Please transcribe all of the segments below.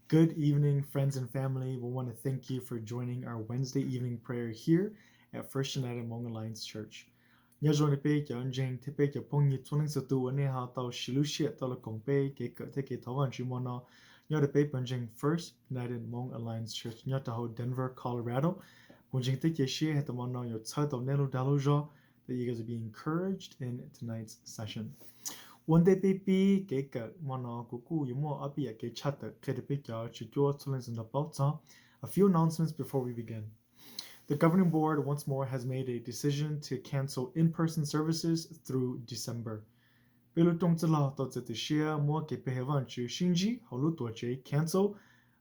Good evening, friends and family. We want to thank you for joining our Wednesday evening prayer here at First United Hmong Alliance Church. Nyob zoo rau peb cov ntseeg thiab peb cov phooj ywg txhua leej txhua tus uas nej ho tau siv lub sij hawm tau los koom peb kev kawm thiab kev thov Vajtswv hmo no nyob rau peb pawg ntseeg First United Hmong Alliance Church nyob rau hauv Denver, Colorado. Kuv ntseeg thiab cia siab hais tias hmo no yuav txhawb tau nej lub dag lub zog, that you guys will be encouraged in tonight's session. Ua ntej peb pib kev kawm hmo no, kuv kuj yuav muaj ob peb yam kev tshaj tawm qhia rau peb cov Tswv cuab txhua leej txhua tus paub txog. A few announcements before we begin. The governing board once more has made a decision to cancel in-person services through December. Peb lub rooj txwj laug tau txiav txim siab muab kev pe hawm Vajtswv sib ntsib hauv lub tuam tsev cancel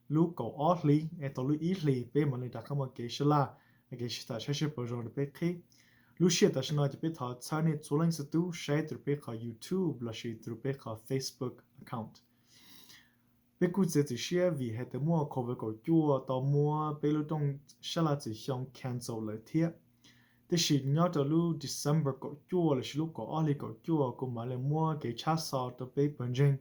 lub kaum ob hli es tau lub ib hlis peb mam li rov qab muaj kev sab laj, kev sib tham saib seb puas zoo rau peb qhib. Lub sij hawm tam sim no ces peb thov txhawb nej txhua leej txhua tus saib through peb qhov YouTube lossis through peb qhov Facebook account. Peb kuj txiav txim siab vim hais tias muaj COVID kaum cuaj tau muab peb lub rooj sab laj txhua xyoo cancel lawm thiab. Tiam sis nyob rau lub December kaum cuaj lossis lub kaum ob hli kaum cuaj kuv mam li muab kev tshab xov rau peb pawg ntseeg.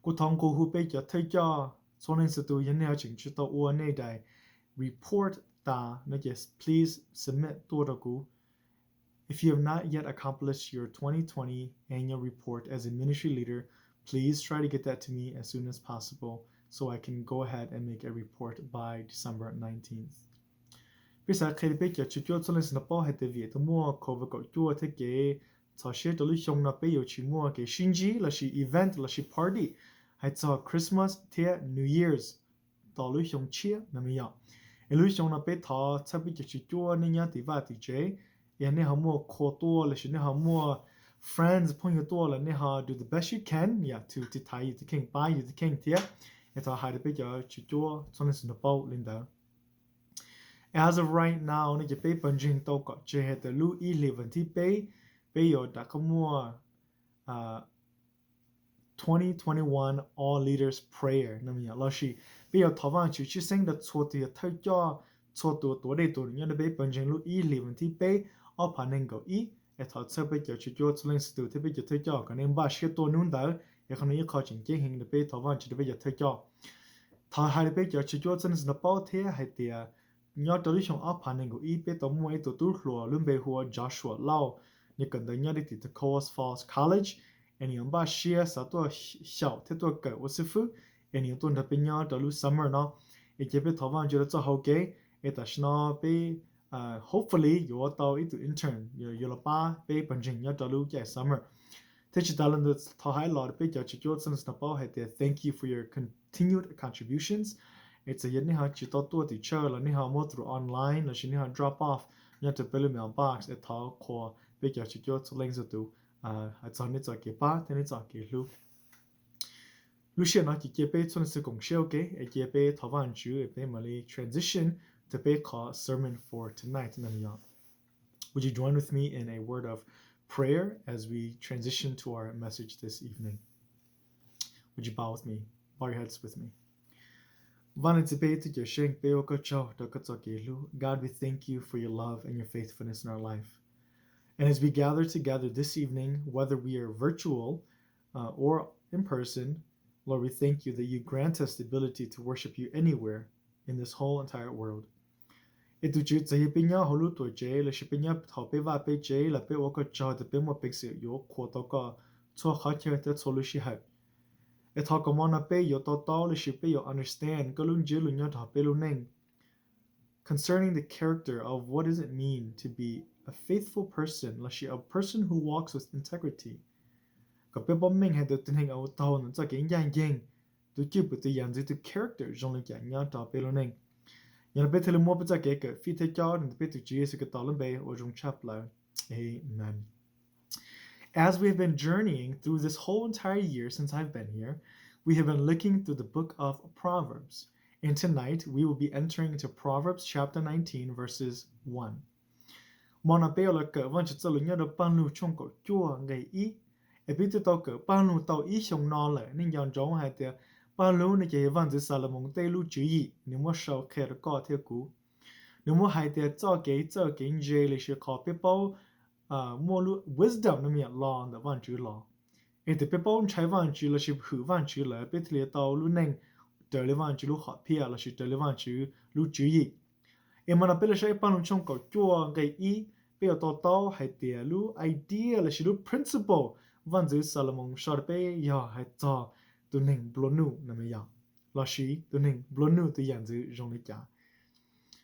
Kuv thov nqua hu peb cov thawj coj txhua leej txhua tus, yog nej ho tseem tsis tau ua nej daim report tas no ces please submit tuaj rau kuv. If you have not yet accomplished your twenty twenty annual report as a ministry leader, please try to get that to me as soon as possible so I can go ahead and make a report by December nineteenth. Peb xav qhia rau peb cov Tswv cuab txhua leej txhua tus paub hais tias vim tus muaj COVID kaum cuaj thiab kev txhos siab rau lub xyoo no peb yuav tsis muaj kev sib ntsib lossis event lossis party hais txog Christmas thiab New Year's tos lub xyoo tshiab no me yom. Es lub xyoo no peb thov txhawb peb cov Tswv cuab nej nyob tim vaj tim tsev, yog nej ho muaj qhua tuaj lossis nej ho muaj friends phooj ywg tuaj los nej ho do the best you can, yeah, to tiv thaiv yus tus kheej, pab yus tus kheej thiab. Es thov hais rau peb cov Tswv cuab txhua leej txhua tus paub li ntawd. As of right now no ces peb pawg ntseeg tau kom tseg hais tias lub ib hlis vas thib peb, peb yuav rov qab muaj twenty twenty-one All Leaders Prayer no me yom, lossis peb yuav thov Vajtswv tshwj xeeb rau txhua tus yog thawj coj, txhua tus tuav dej tuav nyoog nyob rau peb pawg ntseeg lub ib hlis vas thib peb ob phav nees nkaum ib. Es thov txhawb peb cov Tswv cuab txhua leej txhua tus thiab peb cov thawj coj kom nej npaj siab tuaj hnub ntawd, es qhov no ib qho tseem ceeb heev rau peb thov Vajtswv rau peb cov thawj coj. Thov hais rau peb cov Tswv cuab txhua leej txhua tus paub thiab hais tias nyob rau lub xyoo ob phav nees nkaum ib peb tau muaj ib tug tub hluas lub npe hu ua Joshua Lauj, nws kawm ntawv nyob rau tim Tacovas Falls College, es nws yuav npaj siab xav tuaj xyaum thiab tuaj kawm ua xib fwb, es nws yuav tuaj nrog peb nyob rau lub summer no. Es cia peb thov Vajtswv rau txoj hau kev, es tam sim no peb hopefully yuav tau ib tug intern yuav los pab peb pawg ntseeg nyob rau lub caij summer. Thiab tsis tas li ntawd thov hais los rau peb cov Tswv cuab txhua leej txhua tus paub hais tias thank you for your continued contributions. Es txawm yog nej ho tsis tau tuaj tim church los nej ho muab through online lossis nej ho drop off nyob rau peb lub mailbox, es thov qhuas peb cov Tswv cuab txhua leej txhua tus hais txog nej txoj kev pab thiab nej txoj kev hlub. Lub sij hawm no ces cia peb txhua leej txhua tus koom siab ua ke, es cia peb thov Vajtswv, peb mam li transition to peb qhov sermon for tonight no yom. Would you join with me in a word of prayer as we transition to our message this evening? Would you bow with me? Bow your heads with me. Vaj Leej Txiv, peb tus Cawm Seej, peb ua koj tsaug rau koj txoj kev hlub. God, we thank you for your love and your faithfulness in our life. And as we gather together this evening, whether we are virtual uh, or in person, Lord, we thank you that you grant us the ability to worship you anywhere in this whole entire world. Es tus Tswv, txawm yog peb nyob hauv lub tuam tsev lossis peb nyob hauv peb vaj peb tsev los peb ua koj tsaug tias peb muaj peev xwm yuav qhuas tau koj txhua qhov chaw thiab txhua lub sij hawm. Es thov kom hmo no peb yuav to taub lossis peb yuav understand koj lub ntsiab lus nyob rau hauv peb lub neej concerning the character of what does it mean to be a faithful person lossis a person who walks with integrity. Kom peb paub meej hais tias tus neeg uas taug ntawm txoj kev ncaj ncees, tus cwj pwm tus yam ntxwv tus character zoo li cas nyob rau peb lub neej. Yog li peb thiaj li muab peb txoj kev kawm fij thiab cob rau ntawm peb tus Tswv Yexus Khetos lub npe uas zoo tshaj plaws. Amen. As we have been journeying through this whole entire year since I've been here, we have been looking through the book of Proverbs. And tonight we will be entering into Proverbs chapter nineteen, verses one. Hmo no peb yuav los kawm Vajtswv txoj lus nyob rau Paj Lug tshooj kaum cuaj nqe ib. Es peb twb tau kawm Paj Lug tau ib xyoos no lawm, nej nco ntsoov hais tias Paj Lug no ces yog Vaj Ntxwv Xalumoos tej lub tswv yim nws muab sau qhia rau koj thiab kuv. Nws muab hais tias txoj kev txawj kev ntse lossis qhov peb paub muaj lub wisdom no me nyuam los ntawm Vajtswv los. Es tias peb paub ntshai Vajtswv lossis hwm Vajtswv lawm peb thiaj li tau lub neej raws li Vajtswv lub hom phiaj lossis raws li Vajtswv lub tswv yim. Es mas no peb los saib Paj Lug tshooj kaum cuaj nqe ib, peb yuav to taub hais tias lub idea lossis lub principle Vaj ntxwv Xalumoos sau rau peb yog hais txog tus neeg nplua nuj no mas yog, lossis tus neeg nplua nuj tus yam ntxwv zoo li cas.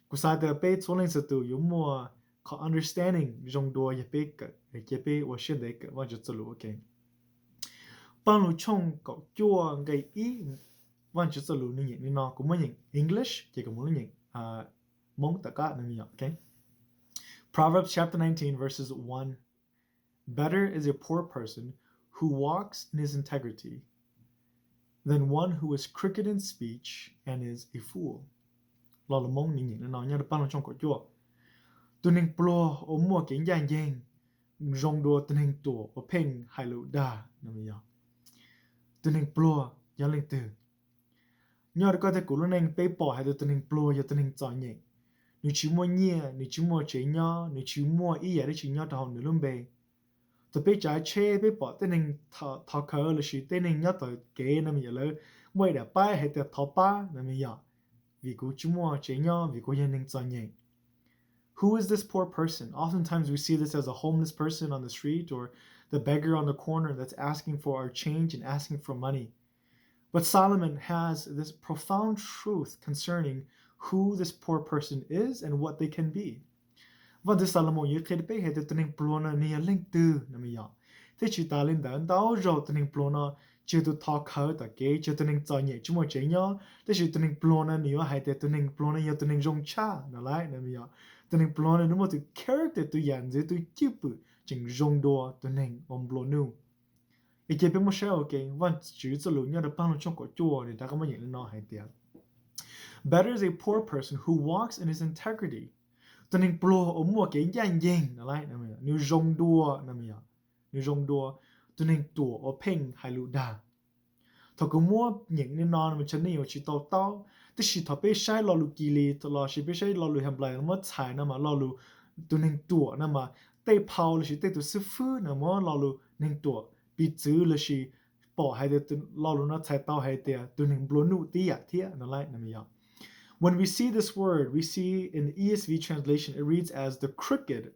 Kuv xav tias peb txhua leej txhua tus yuav muaj qhov understanding zoo dua yog peb kawm, cia peb ua siab ntev kawm Vaj ntxwv txoj lus, ok. Paj Lug tshooj kaum cuaj nqe ib, Vaj ntxwv txoj lus nws nyeem li no, kuv muab nyeem English ces kuv muab nyeem Hmoob tom qab no mas yog, ok. Proverbs chapter nineteen, verses one. Better is a poor person who walks in his integrity than one who is crooked in speech and is a fool. Lo lus Hmoob nws nyeem li no nyob rau Paj Lug tshooj kaum cuaj: Tus neeg pluag uas muaj kev ncaj ncees zoo dua tus neeg ruam uas pheej hais lus dag no mas yog. Tus neeg pluag yog leej twg? Nyob rau koj thiab kuv lub neej peb pom hais tias tus neeg pluag yog tus neeg txom nyem. Nws tsis muaj nyiaj, nws tsis muaj tsev nyob, nws tsis muaj ib yam dab tsi nyob rau hauv nws lub npe. Thaum peb tsav tsheb peb pom tej neeg thov khawv lossis tej neeg nyob tom kev no mas yog lawv muaj ib daim paib hais tias thov pab no mas yog, vim kuv tsis muaj tsev nyob, vim kuv yog neeg txom nyem. Who is this poor person? Oftentimes we see this as a homeless person on the street or the beggar on the corner that's asking for our change and asking for money. But Solomon has this profound truth concerning who this poor person is and what they can be. Vaj ntxwv Xalumoos yuav qhia rau peb hais tias tus neeg pluag no nws yog leej twg no mas yog. Thiab tsis tas li ntawd, ntau zaus tus neeg pluag no tsis yog tus thov khawv tom kev, tsis yog tus neeg txom nyem tsis muaj tsev nyob, tab sis tus neeg pluag no nws yuav hais tias tus neeg pluag no yog tus neeg zoo tshaj no lawm no mas yog. Tus neeg pluag no nws muaj tus character, tus yam ntxwv, tus cwj pwm tseem zoo dua tus neeg uas nplua nuj. Es cia peb muab saib ua ke Vaj ntxwv txoj lus nyob rau Paj Lug tshooj kaum cuaj nws rov qab muab nyeem li no hais tias, Better is a poor person who walks in his integrity. Tus neeg pluag uas muaj kev ncaj ncees no lawm, nws zoo dua no mas yog, nws zoo dua tus neeg ruam uas pheej hais lus dag. Thaum kuv muab nyeem li no no mas tsam nej yuav tsis to taub, tab sis thaum peb saib lo lus Kilis lossis peb saib lo lus Henplais muab txhais no mas lo lus tus neeg ruam no mas tej phau lossis tej tus xib fwb no muab lo lus neeg ruam piv txwv lossis pom hais tias lo lus no txhais tau hais tias tus neeg nplua nuj tib yam thiab no lawm no mas yog. When we see this word, we see in the E S V translation, it reads as the crooked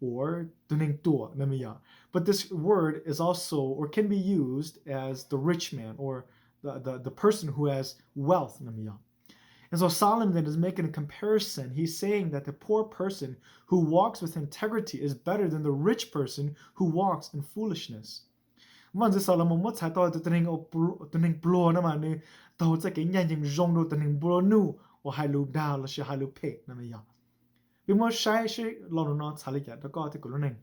or tus neeg ruam no mas yog. But this word is also, or can be used as the rich man or the, the, the person who has wealth no mas yog. And so Solomon then is making a comparison. He's saying that the poor person who walks with integrity is better than the rich person who walks in foolishness. Vaj ntxwv Xalumoos muab txhais tau tias tus neeg, tus neeg pluag no mas nws taug txoj kev ncaj ncees zoo dua tus neeg nplua nuj uas hais lus dag lossis hais lus phem no mas yog. Peb muab saib seb lo lus no txhais li cas rau koj thiab kuv lub neej.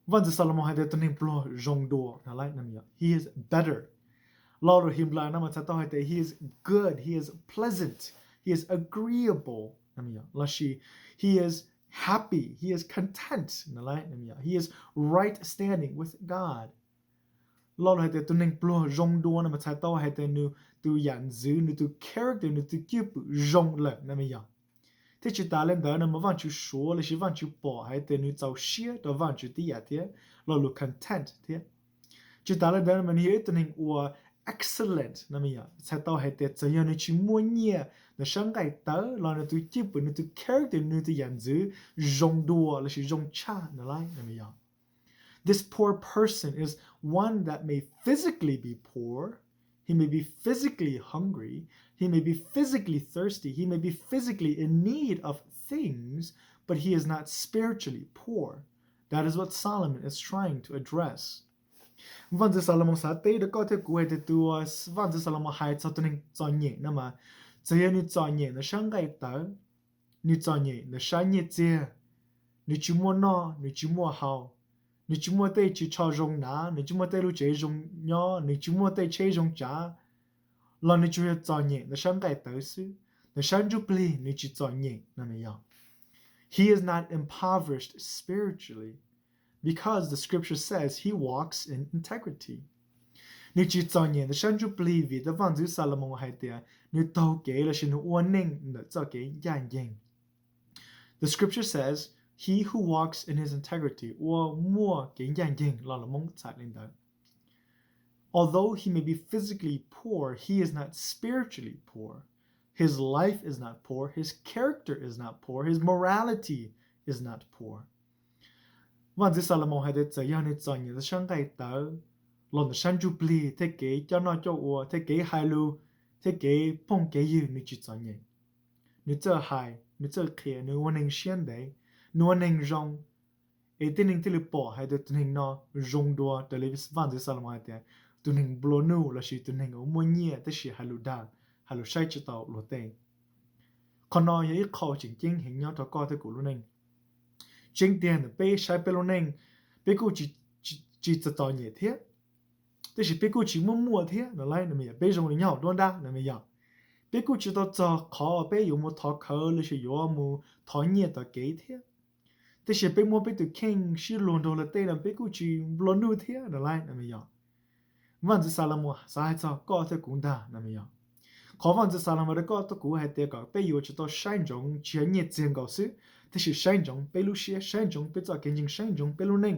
Vaj ntxwv Xalumoos hais tias tus neeg pluag zoo dua no lawm no mas yog, he is better. Lo lus Henplais no mas txhais tau hais tias he is good, he is pleasant, he is agreeable no mas yog, lossis he is happy, he is content no lawm no mas yog, he is right standing with God. Lo lus hais tias tus neeg pluag zoo dua no mas txhais tau hais tias nws tus yam ntxwv, nws tus character, nws tus cwj pwm zoo lawm no mas yog. Thiab tsis tas li ntawd no mas Vajtswv suav lossis Vajtswv pom hais tias nws txaus siab rau Vajtswv tib yam thiab, lo lus content thiab. Tsis tas li ntawd no mas nws yog ib tug neeg uas excellent no mas yog, txhais tau hais tias txawm yog nws tsis muaj nyiaj ntawm sab nqaij tawv los nws tus cwj pwm, nws tus character, nws tus yam ntxwv zoo dua lossis zoo tshaj no lawm no mas yog. This poor person is one that may physically be poor. He may be physically hungry. He may be physically thirsty. He may be physically in need of things, but he is not spiritually poor. That is what Solomon is trying to address. Vaj ntxwv Xalumoos xav teb rau koj thiab kuv hais tias tus Vaj ntxwv Xalumoos hais txog tus neeg txom nyem no mas, txawm yog nws txom nyem ntawm sab nqaij tawv, nws txom nyem ntawm sab nyiaj txiag, nws tsis muaj noj, nws tsis muaj haus, nws tsis muaj tej ris tsho zoo hnav, nws tsis muaj tej lub tsev zoo nyob, nws tsis muaj tej tsheb zoo tsav, los nws tsuas yog txom nyem ntawm sab nqaij tawv xwb, ntawm sab ntsuj plig nws tsis txom nyem no mas yog. He is not impoverished spiritually because the scripture says he walks in integrity. Nws tsis txom nyem ntawm sab ntsuj plig vim tus Vaj ntxwv Xalumoos hais tias nws taug kev lossis nws ua neej ntawm txoj kev ncaj ncees. The scripture says, he who walks in his integrity, ua muaj kev ncaj ncees, lo lus Hmoob txhais li ntawd. Although he may be physically poor, he is not spiritually poor. His life is not poor. His character is not poor. His morality is not poor. Vaj ntxwv Xalumoos hais tias txawm yog nws txom nyem ntawm sab nqaij tawv los ntawm sab ntsuj plig thiab kev coj noj coj ua thiab kev hais lus thiab kev phooj kev ywg nws tsis txom nyem. Nws txawj hais, nws txawj qhia, nws ua neeg siab ntev, nws ua neeg zoo, es tib neeg thiaj li pom hais tias tus neeg no zoo dua raws li vaj ntxwv Xalumoos hais tias tus neeg nplua nuj lossis tus neeg uas muaj nyiaj tab sis hais lus dag, hais lus saib tsis taus luag tej. Qhov no yog ib qho tseem ceeb heev nyob rau koj thiab kuv lub neej. Tseeb tiag ntawm peb saib peb lub neej, peb kuj tsis txom txom nyem thiab, tab sis peb kuj tsis muaj muaj thiab no las, peb zoo li nyob hauv nruab nrab no mas yog. Peb kuj tsis tau txog qhov peb yuav mus thov khawv lossis yuav mus thov nyiaj tom kev thiab, tab sis peb muab peb tus kheej sib luag nrog luag tej no peb kuj tsis nplua nuj thiab no las no mas yog. Vaj ntxwv Xalumoos xav hais txog koj thiab kuv ntag no mas yog. Qhov vaj ntxwv Xalumoos rau koj thiab kuv hais tias kom peb yuav tsum tau saib ntsoov tsis yog nyiaj txiag nkaus xwb, tab sis saib ntsoov peb lub siab, saib ntsoov peb txoj kev ntseeg, saib ntsoov peb lub neej,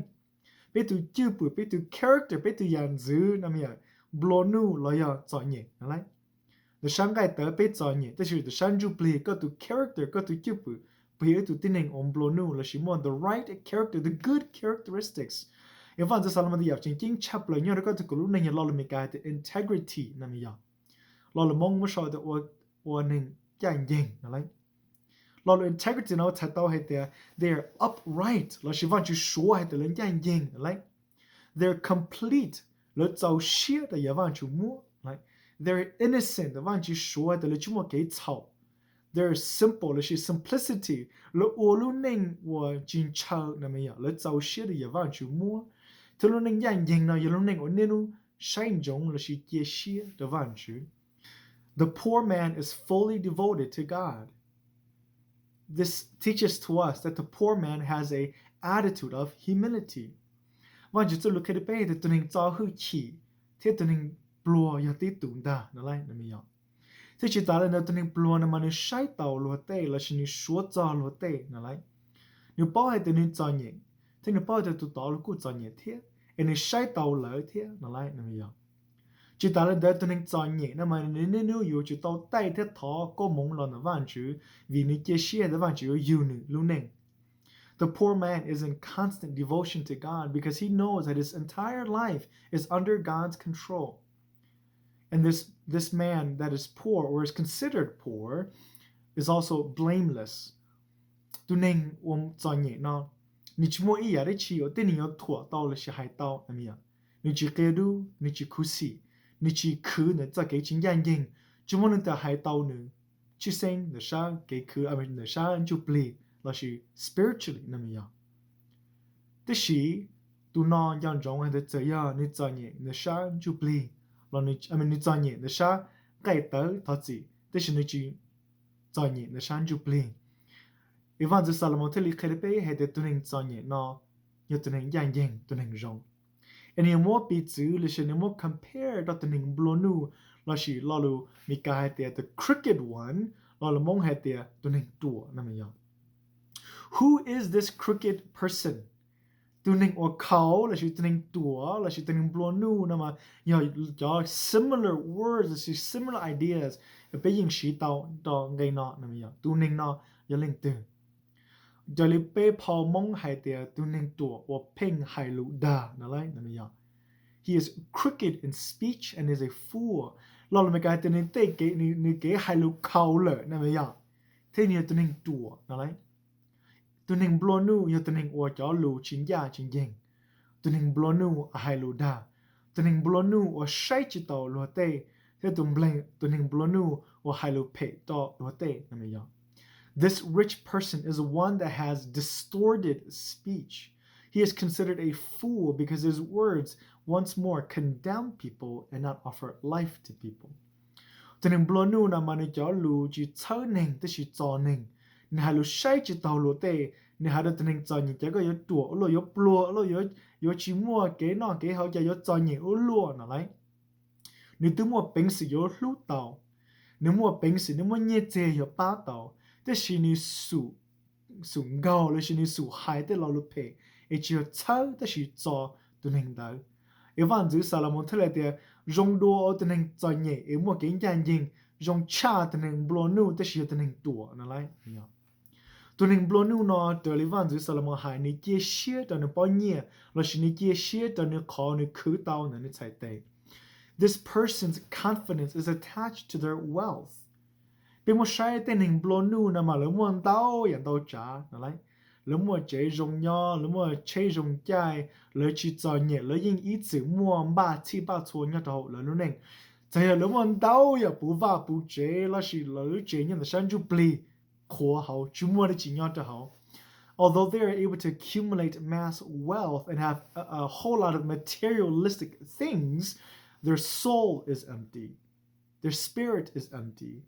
peb tus cwj pwm, peb tus character, peb tus yam ntxwv no mas yog nplua nuj los yog txom nyem no las. Ntawm sab nqaij tawv peb txom nyem tab sis ntawm sab ntsuj plig koj tus character, koj tus cwj pwm, puas yog ib tug tib neeg uas nplua nuj lossis muaj the right character, the good characteristics. Es vaj ntxwv Xalumoos tej yam tseem ceeb tshaj plaws nyob rau koj thiab kuv lub neej yog lo lus Meskas hais tias integrity no mas yog. Lo lus Hmoob muab sau tias ua neeg ncaj ncees no las. Lo lus integrity no txhais tau hais tias they are upright lossis Vajtswv suav hais tias lawv ncaj ncees no las. They're complete, lawv txaus siab rau yam Vajtswv muab. They're innocent, Vajtswv suav hais tias lawv tsis muaj kev txhaum. They're simple lossis simplicity, lawv ua lub neej uas tsis ntshaw no mas yog lawv txaus siab rau yam Vajtswv muab. Thiab lub neej ncaj ncees no yog lub neej uas niaj hnub saib ntsoov lossis cia siab rau Vajtswv. The poor man is fully devoted to God. This teaches to us that the poor man has a attitude of humility. Vajtswv txoj lus qhia rau peb tias tus neeg txo hwj chim thiab tus neeg pluag yog tib tus ntag no las no mas yog. Thiab tsis tas li ntawd tus neeg pluag no mas nws saib taus luag tej lossis nws suav txog luag tej no las. Nws paub hais tias nws txom nyem thiab nws paub hais tias tus tod los kuj txom nyem thiab es nws saib taus lawv thiab no las no mas yog. Tsis tas li ntawd tus neeg txom nyem no mas nws niaj hnub yuav tsum tau taij thiab thov koob hmoov los ntawm Vajtswv vim nws cia siab tias Vajtswv yuav yug nws lub neej. The poor man is in constant devotion to God because he knows that his entire life is under God's control. And this, this man that is poor or is considered poor is also blameless. Tus neeg uas txom nyem no, nws tsis muaj ib yam dab tsi uas tej neeg yuav thuam tau lossis hais tau no mas yog. Nws tsis qia dub, nws tsis khuv xim, nws tsis khwv ntawm txoj kev tsis ncaj ncees, tsis muaj leej twg hais tau nws tshwj xeeb ntawm sab kev khwv, ntawm sab ntsuj plig lossis spiritually no mas yog. Tab sis tus no nco ntsoov hais tias txawm yog nws txom nyem ntawm sab ntsuj plig, nws txom nyem ntawm sab nqaij tawv thov txim, tab sis nws tsis txom nyem ntawm sab ntsuj plig. Es Vaj ntxwv Xalumoos thiaj li qhia rau peb hais tias tus neeg txom nyem no yog tus neeg ncaj ncees, tus neeg zoo. Es nws yuav muab piv txwv lossis nws muab compare rau tus neeg nplua nuj lossis lo lus Meskas hais tias the crooked one, lo lus Hmoob hais tias tus neeg ruam no mas yog. Who is this crooked person? Tus neeg uas khaus lossis tus neeg ruam lossis tus neeg nplua nuj no mas yog cov similar words lossis similar ideas peb yeej siv tau rau nqe no no mas yog. Tus neeg no yog leej twg? Raws li peb phau Hmoob hais tias tus neeg ruam uas pheej hais lus dag no las no mas yog. He is crooked in speech and is a fool. Lo lus Meskas hais tias nws tej kev, nws kev hais lus khaus lawm no mas yog, thiab nws yog tus neeg ruam no las. Tus neeg nplua nuj yog tus neeg uas cov lus tsis ncaj tsis ncees, tus neeg nplua nuj uas hais lus dag, tus neeg nplua nuj uas saib tsis taus luag tej, thiab tus neeg nplua nuj uas hais lus phem rau luag tej no mas yog. This rich person is one that has distorted speech. He is considered a fool because his words once more condemn people and not offer life to people. Tus neeg nplua nuj no mas nws cov lus tsis txhawb neeg tab sis txo neeg. Nws hais lus saib tsis taus luag tej, nws hais rau tus neeg txom nyem cas koj yuav ruam ua luaj, yuav pluag ua luaj, yuav tsis muaj kev noj kev haus, cas yuav txom nyem ua luaj no las. Nws twb muaj peev xwm yuav hlub tau, nws muaj peev xwm, nws muaj nyiaj txiag yuav pab tau, tab sis nws xum nkaug lossis nws xum hais tej lo lus phem es tsis yog txhawb tab sis txo tus neeg ntawd. Es Vaj ntxwv Xalumoos thiaj li tias zoo dua tus neeg txom nyem es muaj kev ncaj ncees zoo tshaj tus neeg nplua nuj tab sis yog tus neeg ruam no lauj. Tus neeg nplua nuj no raws li Vaj ntxwv Xalumoos hais nws cia siab rau nws pob nyiaj lossis nws cia siab rau nws qhov nws khwv tau ntawm nws txhais tes. This person's confidence is attached to their wealth. Peb muab saib tej neeg nplua nuj no mas lawv muaj ntau yam ntau tsav no lauj. Lawv muaj tsev zoo nyob, lawv muaj tsheb zoo caij, lawv tsis txom nyem, lawv yeej ib txwm muaj npaj txhij npaj txhua nyob rau hauv lawv lub neej. Txawm yog lawv muaj ntau yam puv vaj puv tsev lossis lawv lub tsev nyob ntawm sab ntsuj plig qhuav hauv tsis muaj dab tsi nyob rau hauv. Although they are able to accumulate mass wealth and have a, a whole lot of materialistic things, their soul is empty. Their spirit is empty.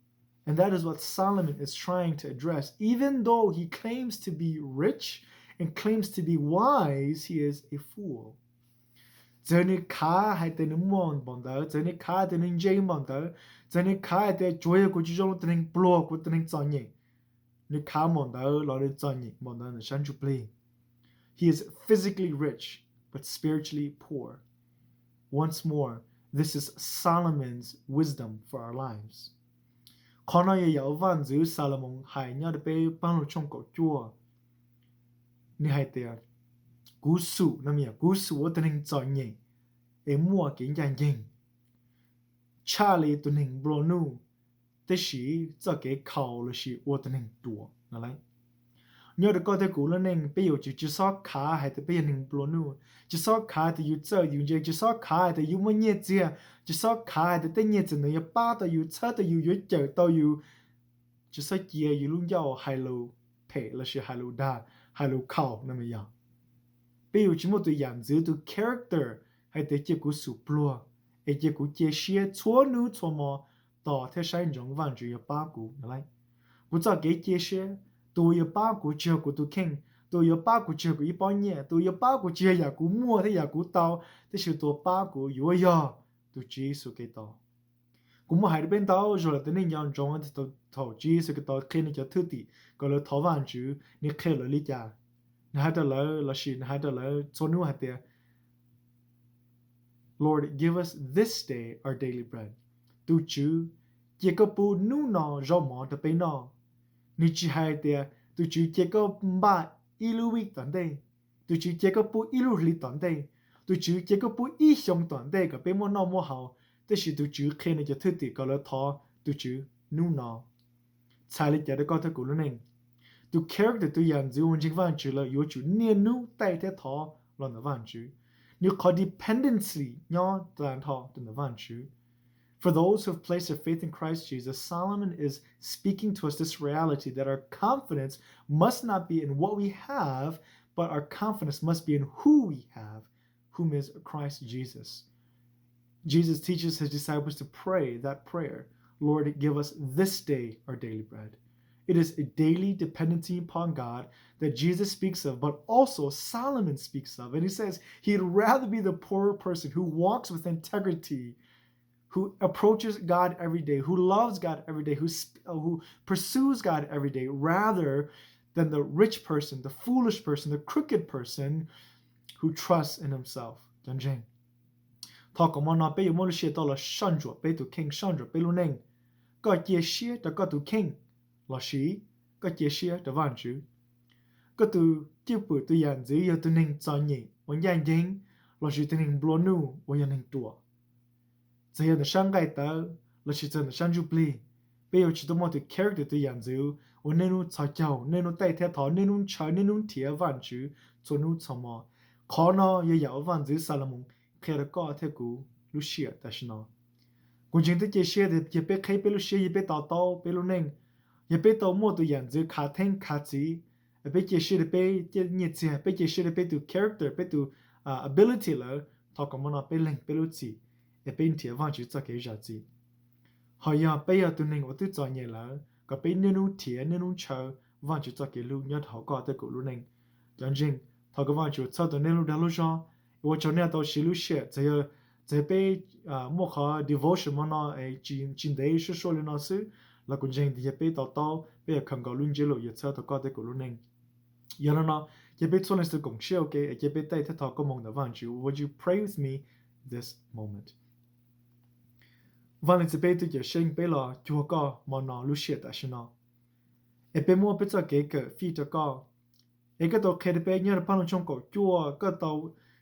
And that is what Solomon is trying to address. Even though he claims to be rich and claims to be wise, he is a fool. Txawm nws khav hais tias nws muaj npaum ntawd, txawm nws khav tias nws ntse npaum ntawd, txawm nws khav hais tias tsuav yog kuv tsis zoo tus neeg pluag, kuv tus neeg txom nyem, nws khav npaum ntawd los nws txom nyem npaum ntawd ntawm sab ntsuj plig. He is physically rich, but spiritually poor. Once more, this is Solomon's wisdom for our lives. Qhov no yog yam uas Vaj ntxwv Xalumoos hais nyob rau peb Paj Lug tshooj kaum cuaj. Nws hais tias, kuv xum no, kuv xum ua tus neeg txom nyem es muaj kev ncaj ncees tshaj li tus neeg nplua nuj, tab sis txoj kev khaus lossis ua tus neeg ruam no lauj. Nyob rau koj thiab kuv lub neej, peb yuav tsum tsis txhob khav hais tias peb yog neeg nplua nuj, tsis txhob khav tias yus txawj yus ntse, tsis txhob khav hais tias yus muaj nyiaj txiag, tsis txhob khav hais tias tej nyiaj txiag ntawd yuav pab tau yus, txhawb tau yus, yuav cawm tau yus. Tsis txhob cia yus lub ncauj hais lus phem lossis hais lus dag, hais lus khaus no yog. Peb yuav tsis muaj tus yam ntxwv, tus character hais tias cia kuv xum pluag es cia kuv cia siab txhua hnub txhua hmo tos thiab saib ntsoov Vaj ntxwv yuav pab kuv no lauj. Kuv txoj kev cia siab, tus uas yuav pab kuv tsis yog kuv tus kheej, tus uas yuav pab kuv tsis yog kuv ib pob nyiaj, tus uas yuav pab kuv tsis yog yam kuv muaj thiab yam kuv tau, tab sis tus uas pab kuv yuav yog tus Tswv Yexus Khetos. Kuv muaj hais rau peb ntau zaug lawm tias nej nco ntsoov thaum Tswv Yexus Khetos qhia nws cov thwj tim kom lawv thov Vaj ntxwv, nws qhia lawv li cas? Nws hais rau lawv lossis nws hais rau lawv txhua hnub hais tias, Lord, give us this day our daily bread. Tus Tswv, cia koj pub hnub no zaub mov rau peb noj. Nws tsis hais tias tus Tswv cia koj npaj ib lub vij tom ntej, tus Tswv cia koj pub ib lub hli tom ntej, tus Tswv cia koj pub ib xyoo tom ntej kom peb muaj noj muaj haus, tab sis tus Tswv qhia nws cov thwj tim kom lawv thov tus Tswv hnub no. Txhais li cas rau koj thiab kuv lub neej? Tus character, tus yam ntxwv uas ntseeg Vaj ntxwv lawm yuav tsum niaj hnub taij thiab thov los ntawm Vaj ntxwv. Nws qhov dependency nyob tag nrho rau ntawm Vaj ntxwv. For those who have placed their faith in Christ Jesus, Solomon is speaking to us this reality that our confidence must not be in what we have, but our confidence must be in who we have, whom is Christ Jesus. Jesus teaches his disciples to pray that prayer, Lord, give us this day our daily bread. It is a daily dependency upon God that Jesus speaks of, but also Solomon speaks of. And he says he'd rather be the poorer person who walks with integrity, who approaches God every day, who loves God every day, who, sp- uh, who pursues God every day, rather than the rich person, the foolish person, the crooked person who trusts in himself. Cov ntseeg, thov kom hmo no peb yuav muaj lub siab tau los soj ntsuam peb tus kheej, soj ntsuam peb lub neej. Koj cia siab rau koj tus kheej lossis koj cia siab rau Vaj ntxwv? Koj tus cwj pwm, tus yam ntxwv yog tus neeg txom nyem uas ncaj ncees lossis tus neeg nplua nuj uas yog neeg ruam? Txawm yog ntawm sab nqaij tawv lossis txawm ntawm sab ntsuj plig, peb yuav tsum tau muaj tus character, tus yam ntxwv uas niaj hnub txhos caug, niaj hnub taij thiab thov, niaj hnub ntshaw, niaj hnub nrhiav Vaj ntxwv txhua hnub txhua hmo. Qhov no yog yam uas Vaj ntxwv Xalumoos qhia rau koj thiab kuv lub sij hawm tam sim no. Kuv ntseeg thiab cia siab tias yog peb qheb peb lub siab, yog peb to taub peb lub neej, yog peb tau muaj tus yam ntxwv khav theeb khav txiv, peb cia siab rau peb nyiaj txiag, peb cia siab rau peb tus character, peb tus ability lawm, thov kom hmo no peb lees peb lub txim es peb nrhiav Vaj ntxwv txoj kev zam txim. Ho yog peb yog tus neeg uas twb txom nyem lawm, kom peb niaj hnub nrhiav niaj hnub ntshaw Vaj ntxwv txoj kev hlub nyob rau hauv koj thiab kuv lub neej. Cov ntseeg, thov kom Vaj ntxwv txhawb tau nej lub dag lub zog, ua tsaug nej tau siv lub sij hawm. Txawm yog, txawm peb muaj qhov devotion hmo no tsis ntev suab suab li no xwb los kuv ntseeg tias yog peb to taub, peb yuav khaws nkaus lub ntsiab lus yuav txhawb tau koj thiab kuv lub neej. Yog li no, cia peb txhua leej txhua tus koom siab ua ke es cia peb taij thiab thov koj moo ntawm Vaj ntxwv. Would you pray with me? this moment. Vaj Leej Txiv, peb tus Cawm Seej, peb los cuag koj hmo no lub sij hawm tam sim no, es peb muab peb txoj kev kawm fij rau koj, es koj tau qhia rau peb nyob rau Paj Loog tshooj kaum cuaj, koj tau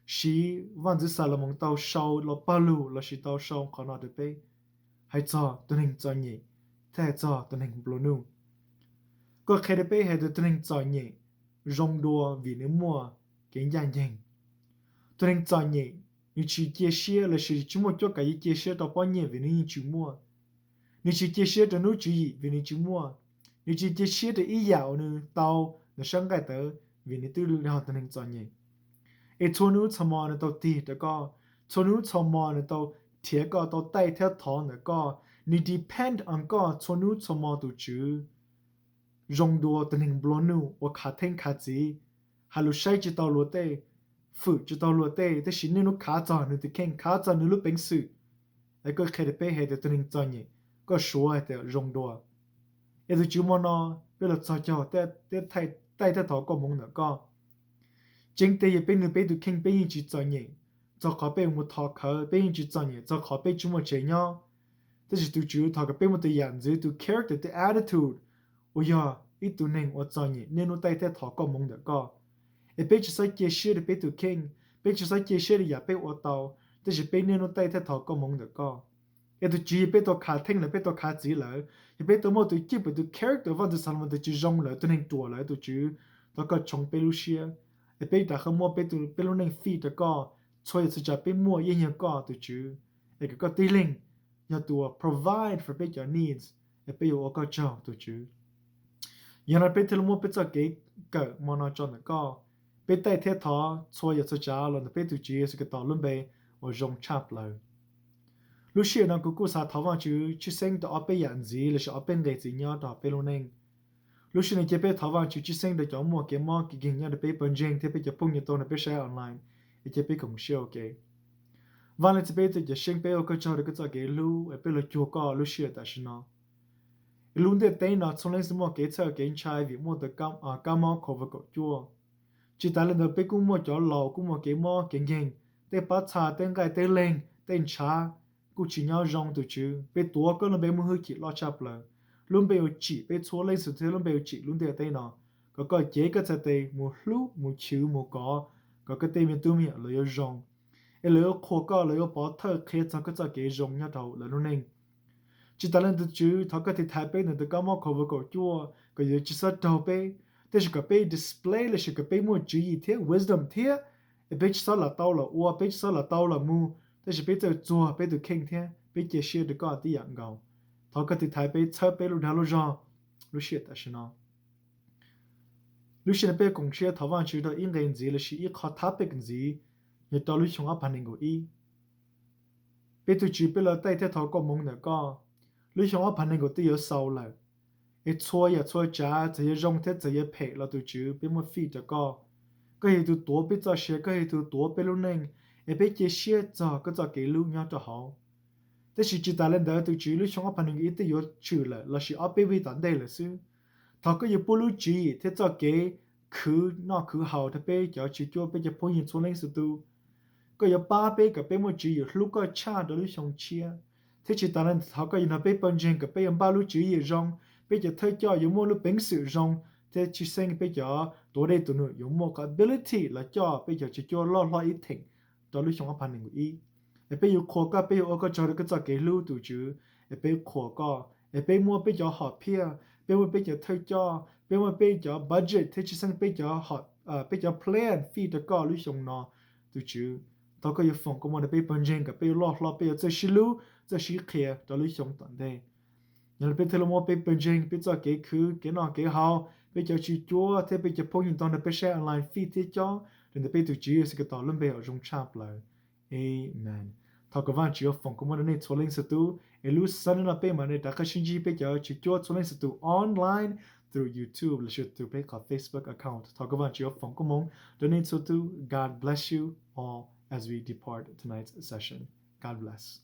siv, Vaj Ntxwv Xalumoos tau sau los paj lug lossis tau sau qhov no rau peb, hais txog tus neeg txom nyem thiab hais txog tus neeg nplua nuj. Koj qhia rau peb hais tias tus neeg txom nyem zoo dua vim nws muaj kev ncaj ncees. Tus neeg txom nyem, nws tsis cia siab lossis tsis muaj cuab kav yuav cia siab rau pob nyiaj vim nws yeej tsis muaj. Nws tsis cia siab rau hnub tswv yim vim nws tsis muaj. Nws tsis cia siab rau ib yam uas nws tau ntawm sab nqaij tawv vim nws twb yog tus neeg txom nyem. Es txhua hnub txhua hmo nws tau tig rau koj, txhua hnub txhua hmo nws tau nrhiav koj, tau taij thiab thov ntawm koj, nws depend on koj txhua hnub txhua hmo, tus Tswv. Zoo dua tus neeg nplua nuj uas khav theeb khav txiv, hais lus saib tsis taus luag tej, fwm tsis taus luag tej, tab sis niaj hnub khav txog nws tus kheej, khav txog nws lub peev xwm. Es koj qhia rau peb hais tias tus neeg txom nyem, koj suav hais tias zoo dua. Es tus Tswv, hmo no peb los txhos caug thiab taij thiab thov koj hmoov ntawm koj. Tseeb tiag yog peb nug peb tus kheej, peb yeej tsis txom nyem txog qhov peb mus thov khawv, peb yeej tsis txom nyem txog qhov peb tsis muaj tsev nyob. Tab sis tus Tswv, thov kom peb muaj tus yam ntxwv, tus character, tus attitude uas yog ib tug neeg uas txom nyem niaj hnub taij thiab thov koj hmoov ntawm koj. Es peb tsis txhob cia siab rau peb tus kheej, peb tsis txhob cia siab rau yam peb ua tau, tab sis peb niaj hnub taij thiab thov koj hmoov ntawm koj. Es tus Tswv, yog peb tau khav theeb lawm, peb tau khav txiv lawm, yog peb tau muaj tus cwj pwm, tus character Vaj Ntxwv Xalumoos tias tsis zoo lawm, tus neeg ruam lawm, tus Tswv, thov koj tshoov peb lub siab, es peb rov qab muab peb tus, peb lub neej fij rau koj. Txhua yam txhua tsav peb muaj yeej yog koj, tus Tswv, es kom koj tib leeg yog tus uas provide for peb cov needs, es peb yuav ua koj tsaug, tus Tswv. Yog no peb thiaj li muab peb txoj kev kawm hmo no tso ntawm koj, peb taij thiab thov txhua yam txhua tsav los ntawm peb tus Tswv Yexus Khetos lub npe uas zoo tshaj plaws. Lub sij hawm no kuv kuj xav thov Vaj Tswv tshwj xeeb rau ob peb yam ntxiv lossis ob peb nqe ntxiv nyob rau peb lub neej. Lub sij hawm no cia peb thov Vaj Tswv tshwj xeeb rau cov muaj kev mob kev nkeeg nyob rau peb pawg ntseeg thiab peb cov phooj ywg tau nrog peb saib online, es cia peb koom siab ua ke. Vaj Leej Txiv, peb tus Cawm Seej, peb ua koj tsaug rau koj txoj kev hlub, es peb los cuag koj lub sij hawm tam sim no. Es lub ntiaj teb no txhua leej txhua tus muaj kev txhawj kev ntshai vim muaj tus kab mob COVID kaum cuaj. Tsis tas li ntawd peb kuj muaj cov laus kuj muaj kev mob kev nkeeg, tej pab txha, tej nqaij, tej leeg, tej ntshav kuj tsis nyob zoo, tus Tswv. Peb tuav koj lub npe muaj hwj chim loj tshaj plaws, lub npe uas tsim peb txhua leej txhua tus thiab lub npe uas tsim lub ntiaj teb no, kom koj cev koj txhais tes mus hlub, mus chwv, mus kov, kom koj tej me tub me nyuam lawv yuav zoo, es lawv yuav qhuas koj, lawv yuav pov thawj qhia txog koj txoj kev zoo nyob rau lawv lub neej. Tsis tas li ntawd, tus Tswv, thov koj tiv thaiv peb ntawm tus kab mob COVID kaum cuaj kom yuav tsis txhob raug peb, tab sis kom peb display lossis kom peb muaj tswv yim thiab wisdom thiab, es peb tsis txhob lam tau los ua, peb tsis txhob lam tau los mus, tab sis peb txawj txuag peb tus kheej thiab peb cia siab rau koj tib yam nkaus. Thov koj tiv thaiv peb, txhawb peb lub dag lub zog lub sij hawm tam sim no. Lub sij hawm no peb koom siab thov Vaj Tswv rau ib nqe ntxiv lossis ib qho topic ntxiv, yog rau lub xyoo ob phav nees nkaum ib. Peb tus Tswv, peb los taij thiab thov koj hmoov ntawm koj. Lub xyoo ob phav nees nkaum twb yuav xaus lawm, es txhua yam txhua tsav txawm yuav zoo thiab txawm yuav phem los, tus Tswv, peb muab fij rau koj. Koj yog tus tuav peb txoj sia, koj yog tus tuav peb lub neej, es peb cia siab txog koj txoj kev hlub nyob rau hauv. Tab sis tsis tas li ntawd, tus Tswv, lub xyoo ob phav nees nkaum ib twb yuav tshwm lawm lossis ob peb vij tom ntej lawm xwb. Thov koj yuav pub lub tswv yim thiab txoj kev khwv noj khwv haus rau peb cov tswv cuab, peb cov phooj ywg txhua leej txhua tus. Koj yuav pab peb kom peb muaj tswv yim hlub koj tshaj rau lub xyoo tshiab, thiab tsis tas li ntawd thov koj yuav nrog peb pawg ntseeg kom peb yuav npaj lub tswv yim zoo, peb cov thawj coj yuav muaj lub peev xwm zoo, thiab tshwj xeeb peb cov tuav dej tuav num yuav muaj qhov ability los coj peb cov tswv cuab loj hlob ib theem rau lub xyoo ob phav nees nkaum ib. Es peb yuav qhuas koj, peb yuav ua koj tsaug rau koj txoj kev hlub, tus Tswv. Es peb qhuas koj, es peb muab peb cov hom phiaj, peb muab peb cov thawj coj, peb muab peb cov budget thiab tshwj xeeb peb cov, peb cov plan fij rau koj lub xyoo no, tus Tswv. Thov koj yuav foom koob hmoov rau peb pawg ntseeg kom peb yuav loj hlob, peb yuav txawj sib hlub txawj sib qhia rau lub xyoo tom ntej. Yog li peb thiaj li muab peb pawg ntseeg, peb txoj kev khwv, kev noj kev haus, peb cov tswv cuab thiab peb cov phooj ywg tau nrog peb saib online fij thiab cob rau ntawm peb tus Tswv Yexus Khetos lub npe uas zoo tshaj plaws. Amen. Thov kom Vaj Tswv yuav foom koob hmoov rau nej txhua leej txhua tus, es lub Sunday no peb mam li rov qab sib ntsib peb cov tswv cuab txhua leej txhua tus online through YouTube lossis through peb qhov Facebook account. Thov kom Vaj Tswv yuav foom koob hmoov rau nej txhua tus. God bless you all as we depart tonight's session. God bless.